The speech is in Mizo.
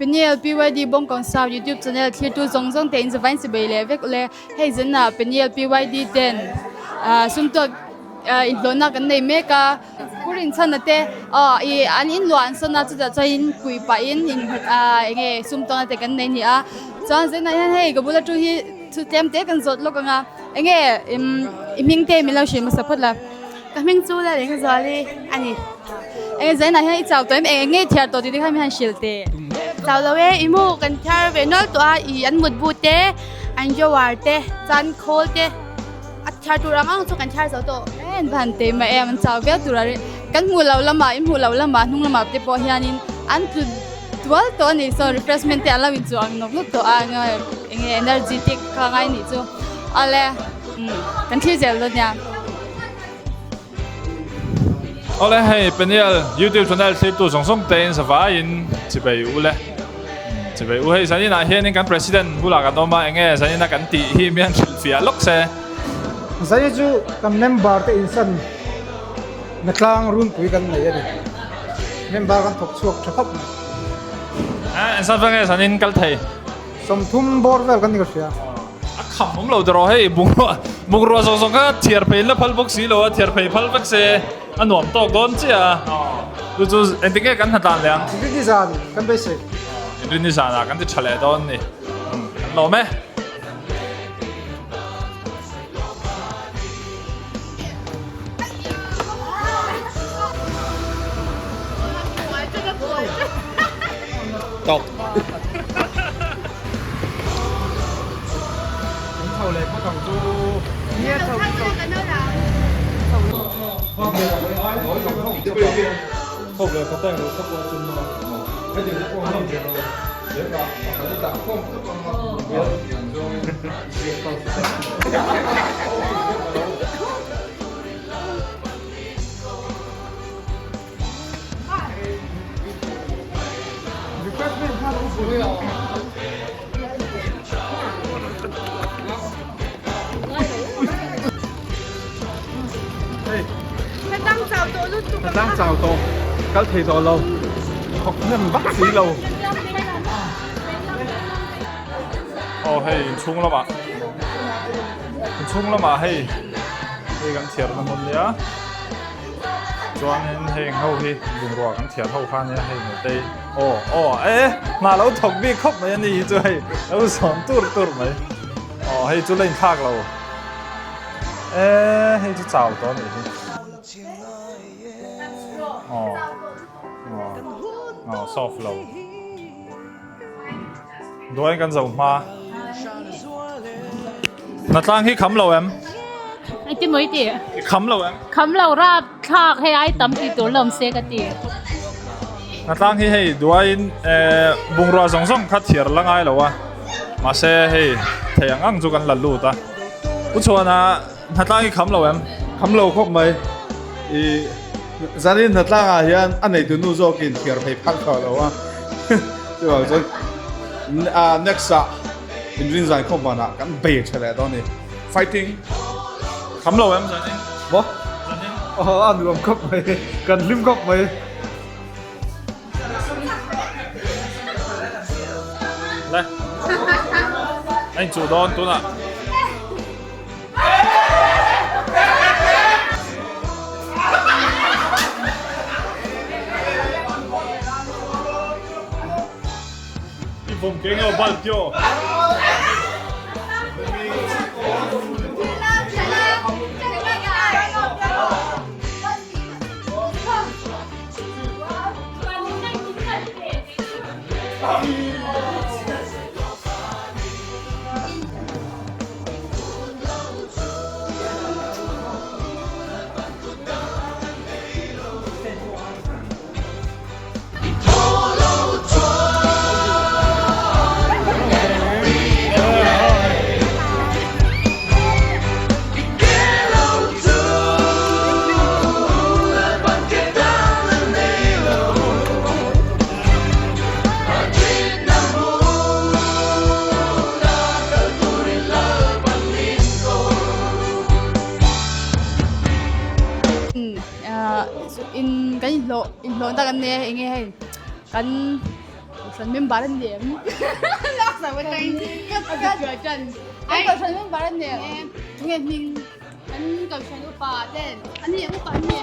Peniel PYD Bawngkawn South YouTube channel thlirtu zawng zawng te in zavain chibei leh vek ule. Hei zenah Peniel PYD ten sumtuak inhlawhna kan nei mek a. Pu Rinchhana te ih an inluah an sawn a chutah chuan in puih pahin eng nge sumtuakna te kan nei a ni a. Chuan zenah hian hei ka bula thu hi thu tlem te kan zawt lawk ang a. Eng nge i hming te min lo hrilh hmasa phawt la. Ka hming chu Lalengzuali a ni. Eng zainah hian i chau tawh em? Eng nge i thiar tawh tih te kha min han hrilh teh. Chau lo e, i mu kan thiar ve nual tawh a, i an mutbu te, an jowar te, chuan khawl te a thiar tur ang ang chu kan thiar zo tawh. En va han tei mah em, an chau viau tur a ri. Kan hmuh loh lamah, in hmuh loh lamah, hnung lamah te pawh hianin an tlu tual tawh a ni. Saw refreshment te an lo inchuh ang nawk nawk tawh a, eng nge energetic kha ngai nih chu. Awle, kan thlir zel dawn nia. Awle hei Peniel YouTube channel thlirtu zawng zawng te in zavaiin chibei u le chibei u hei zanin ah hianin kan president bulah kan awm a enge zanin a kan tih hi mi han hrilh fiah lawk se. Zai chu kan member te insan na tlang runpui kan nei a ni. Member kan thawk chhuak tha khawp mai. A insan veng e zanin kal thei. 30 bawr vel kan ni ka hria. A kham awm lo tawh hei bungrua bungrua zawng zawng kha thiar phei la phal bawk si lo a thiar phei phal vek se a nuam tawk dawn chiah a chu chu engtin nge kan hnatlan leh ang. Inrinni zan kan beisei. Inrinni zanah kan ti tha leh dawn ni kan lawm e. Tawk. Chho leh phawt ang chu. Tlang chau tawh kal thei tawh lo thawk hnem vak si lo aw hei inchhung lamah inchhung lamah hei hei kan chhiar na hmun nia chuanin heng ho hi bungrua kan thiar ho kha nia hei nutei aw aw e hna lo thawk bik khawp mai ani hi chu hei lo zawn tur tur mai aw hei chu la inthlak lo e hei chu chau tawh anih hi aw aw soft lo Duain kan zo hma. Hnatlang hi kham lo em? Ai ti mai ti. I kham lo em? Kham lo rap thlak hei ai tam ti tur lawm se ka ti. Hnatlang hi hei duain bungrua zawng zawng kha thiar la ngai lo a. Mahse hei thei ang ang chu kan la lut a. U Chhuana hnatlang hi kham lo em? Kham lo khawp mai. I zanin hnatlangah hian a neitu nu zawkin thiar phei phak tawh lo a. Chuvang chuan next ah inrin zan khawm vanah kan bei tha leh dawn a ni. Fighting! Kham lo em zanin? Maw? Zanin? Aw a nuam khawp mai. Kan hlim khawp mai. Le. A inchuh dawn tunah. I vawm ke nge bal kyo. In kan inhlawh inhlawhna kan nei a eng nge hei kan Kohhran member an ni em? Kan kohhran member an ni em? Tunge hming? Kan kohhran upa ten a ni upa an ni.